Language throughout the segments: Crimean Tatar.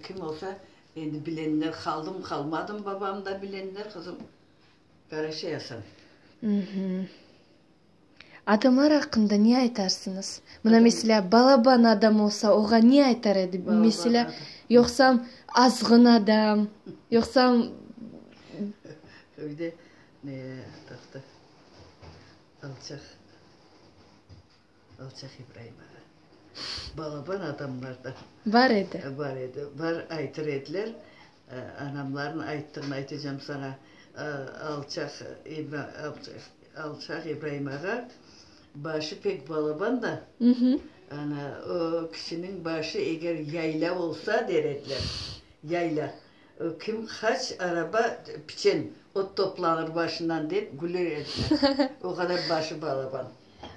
kim olsa, endi bilenler qaldım, qalmadım, babam da bilenler, qızım, Qaraşay Asan. Adamlar aqqında ne aytarsıñız? Mına, meselâ, balaban adam olsa, oğa ne aytar edi? Meselâ, yoqsam azğın adam, yoqsam. Öyde ne, toqta, alçaq, alçaq İbraim ağa. Balaban adamlar da. Bar edi. Bar edi. Bar aytır ediler. Anamlarnıñ ayttığını aytacam saña. Alçaq Alçaq İbraim ağa başı pek balaban da, ana, o kişiniñ başı eger yayla olsa, der ediler, yayla, o kim qaç araba piçen, ot toplanır başından, dep güler ediler. O qadar başı balaban.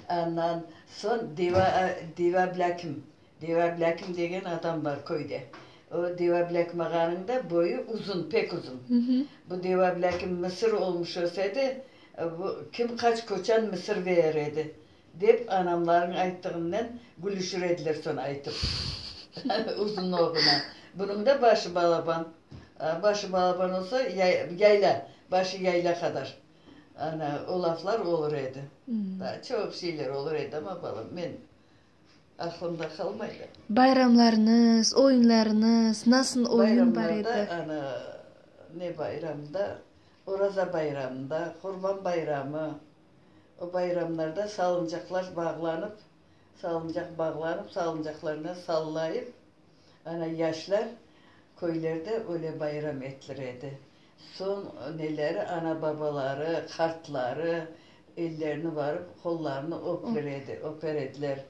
Andan soñ Deva, Deva Ablâkim, Deva Ablâkim degen adam bar köyde. O Deva Ablâkim ağanıñ da boyu uzun, pek uzun. Bu Deva Ablâkim mısır olmuş olsa edi, bu kim qaç koçan mısır berer edi, dep anamlarıñ ayttığınnen gülüşir ediler soñ aytıp. Uzunlığına. Bunıñ da başı balaban. Başı balaban olsa, yayla, başı yayla qadar. Ana, o laflar olur edi. Daa çoq şeyler olur edi, amma, balam, men aqlımda qalmay da. Bayramlarıñız, oyunlarıñız, nasıl oyun bar edi? Bayramlarda, ana, ne bayramda, Oraza bayramında, Qurban bayramı, o bayramlarda salıncaqlar bağlanıp, salıncaq bağlanıp, salıncaqlarnen sallayıp, ana, yaşlar köylerde öyle bayram etilir edi. Soñ neleri, ana-babaları, qartları ellerini varıp, qollarını öpler edi, öper ediler.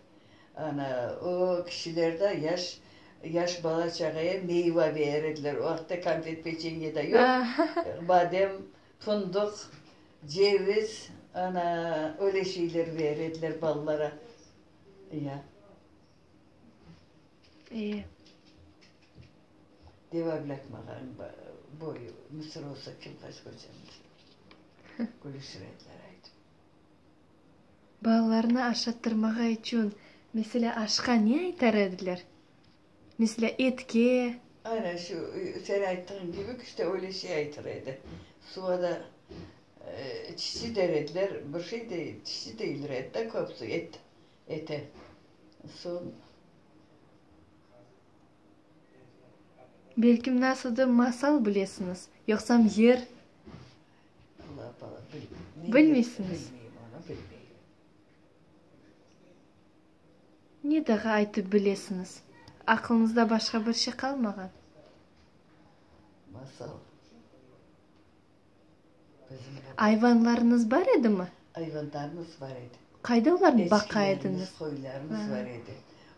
Ana, o kişiler de yaş, yaş bala-çağaya meyva berer ediler. O vaqıtta konfet, peçenye de yoq. Badem, fındıq, ceviz, ana, öyle şeyler berer ediler balalara. Ya. İyi. Deva Blâkmağanıñ boyu mısır olsa, kim qaç köçer mısır? Gülüşir ediler aytıp. Balalarnı aşattırmağa içün, meselâ, aşqa ne aytar ediler? Meselâ, etke. Aynen şu sen ayttığın kibi, işte öyle şey aytır edi. Suva da çiçi der ediler, bir şey de çiçi deyilir edi da köpüsi, et, ete. Soñ. Belkim nasıldır masal bilesiñiz, yoqsam yır? Allah, bala, bilmeyim. Bilmeysiñiz? Bilmeyim onı, bilmeyim. Ne daa aytıp bilesiñiz? Aqlıñızda başqa bir şey qalmağan? Masal. Bizim. Ayvanlarıñız bar edimi? Ayvanlarımız bar edi. Qayda olarnı baqa ediñiz? Eçkilerimiz, qoylarımız bar edi.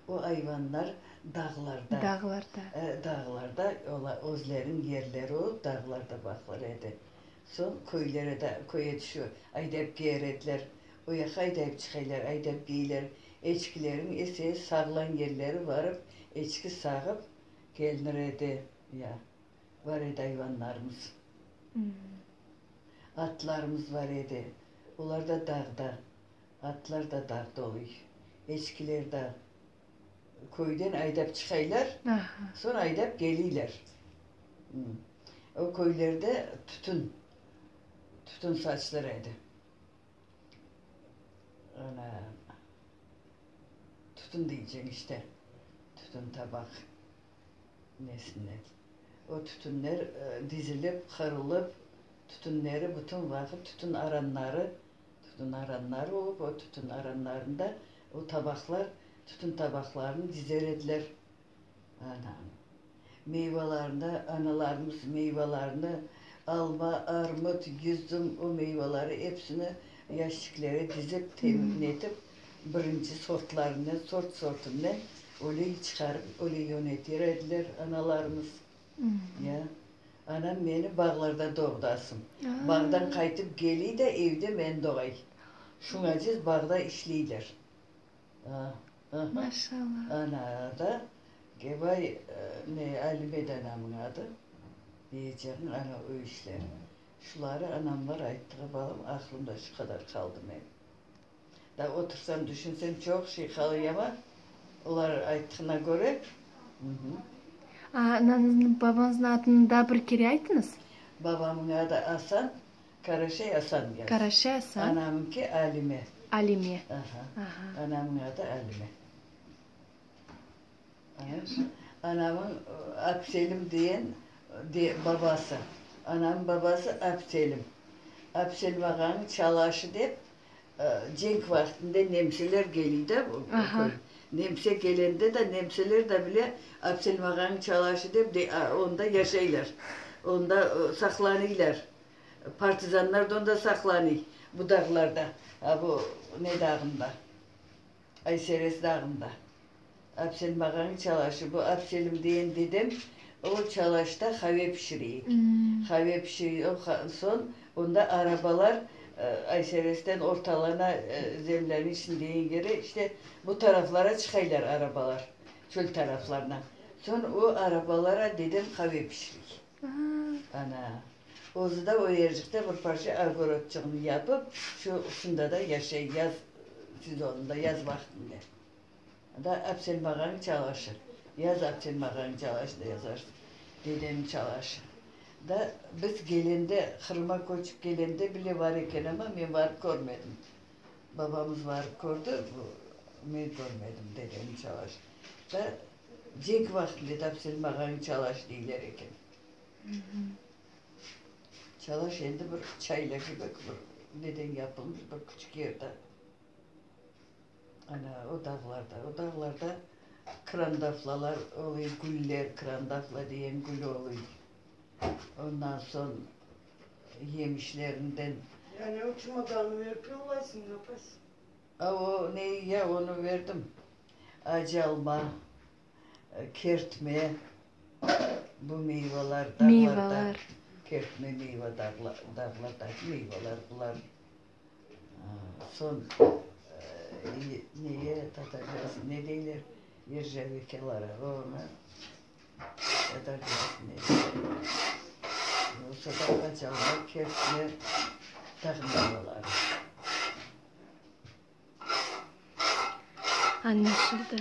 O ayvanlar dağlarda. Dağlarda. Dağlarda, olar özleriniñ yerleri olıp, dağlarda baqılır edi. Soñ köylere de, köye tüşü aydap kiyer ediler. O yaqqa aydayıp çıqaylar, aydap kiyler. Eçkileriñ ise sağlan yerleri barıp, eçki sağıp kelinir edi. Ya, bar edi ayvanlarımız. Atlarımız bar edi. Olar da dağda. Atlar da dağda oluy. Eçkiler da köyden aydap çıqaylar, soñ aydap keliyler. O köylerde tütün, tütün saçılır edi. Ana, tütün deyceñ işte, tütün tabaq nesinden. O tütünler dizilip, qırılıp, tütünleri bütün vaqıt tütün aranları, tütün aranları olıp, o tütün aranlarında o tabaqlar, tütün tabaqlarını dizer ediler. Ana, meyvalarını, analarımız meyvalarını, alma, armut, yüzüm, o meyvaları epsini yaşçiklere dizip, temnetip, birinci sortlarından, sort-sortundan öyle çıqarıp, öyle yöneter ediler analarımız. Ya, anam meni bağlarda doğdasın. Bağdan qaytıp keliy de, evde meni doğay. Şuñaciz bağda işleyler. Maşallah. Ana da Gevay ne Alime de anamıñ adı diyeceğim ana o işler. Şuları anamlar ayttığı balam aqlımda şu qadar qaldı menim. Da otursam düşünsem çoq şey qalıy ama olar ayttığına köre. Anañıznıñ, babañıznıñ adını daa bir kere aytıñız. Babamnıñ adı Asan, Karaşey Asan yaz. Karaşey Asan. Anamınki Alime. Alime. Aha. Anamnıñ adı Alime. Anamıñ Abselim diyen babası. Anamnıñ babası Abselim. Abselim ağanıñ çalaşı dep, cenk vaqtında nemseler geliy da, nemse kelende de nemseler de bile Abselim ağanıñ çalaşı dep onda yaşaylar, onda saqlanıylar. Partizanlar da onda saqlanıy, bu dağlarda, bu ne dağında. Ayseres dağında. Abselim ağanıñ çalaşı. Bu Abselim diyen dedem, o çalaşta qave pişireyik. Qave pişireyik, soñ onda arabalar Ayseresten ortalana zemlânıñ içinde yengeri, işte, bu taraflara çıqaylar arabalar, çöl taraflarına. Soñ o arabalara dedem qave pişirey. Ana, özü de o yercikte bir parça ogorodçığını yapıp, şu şunda da yaşay, yaz sezonında, yaz vaqtında. Da Abselm ağanıñ çalaşı. Yaz Abselm ağanıñ çalaşında yazarsıñ. Dedemniñ çalaşı. Da biz kelende, Qırıma köçip kelende bile bar eken, amma men barıp körmedim. Babamız barıp kördi, men körmedim dedemniñ çalaşı. Da Cenk vaqtında da Abselm ağanıñ çalaşı deyler eken. Çalaş endi bir çayla kibi bir neden yapılmış bir küçük yerde. Ana, o dağlarda, o dağlarda krandaflalar oluy, güller, krandafla degen gül oluy. Ondan soñ yemişlerinden. Yani o çumadanı verip yollaysıñ, napaysiñ? A o neyi ya, onı verdim. Acı alma, kertme, bu meyvalar dağlarda. Meyvalar. Kertme meyva dağlardaki meyvalar bular. Soñ neye tatarcası ne deyler, yerjavikalara, onı tatarcası ne deyler, olsa da acı alma, kertme dağ meyvaları. Añlaşıldı.